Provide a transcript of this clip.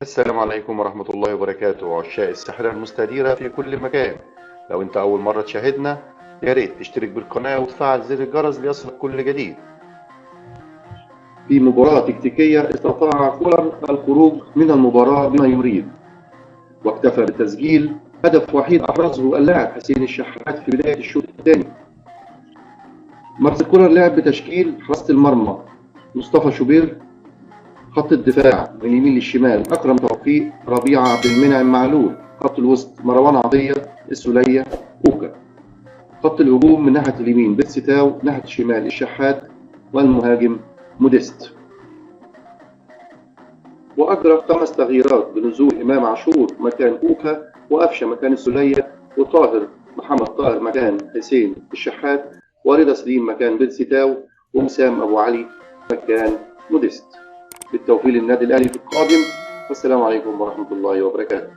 السلام عليكم ورحمة الله وبركاته، عشاق الساحرة المستديرة في كل مكان. لو انت أول مرة تشاهدنا يا ريت تشترك بالقناة وتفعل زر الجرس ليصلك كل جديد. في مباراة تكتيكية استطاع كولر الخروج من المباراة بما يريد، واكتفى بتسجيل هدف وحيد أحرزه اللاعب حسين الشحات في بداية الشوط الثاني. مارسيل كولر لعب بتشكيل حراسة المرمى مصطفى شوبير، خط الدفاع من اليمين للشمال أكرم توفيق، ربيعة عبد المنعم معلول، خط الوسط مروان عطية، السولية، كوكا، خط الهجوم من ناحية اليمين بيرسي تاو، ناحية الشمال الشحات والمهاجم موديست. وأجرى 5 تغييرات بنزول إمام عاشور مكان كوكا، وقفشة مكان السولية، وطاهر محمد طاهر مكان حسين الشحات، ورضا سليم مكان بيرسي تاو، ووسام أبو علي مكان موديست. بالتوفيق للنادي الأهلي في القادم، والسلام عليكم ورحمة الله وبركاته.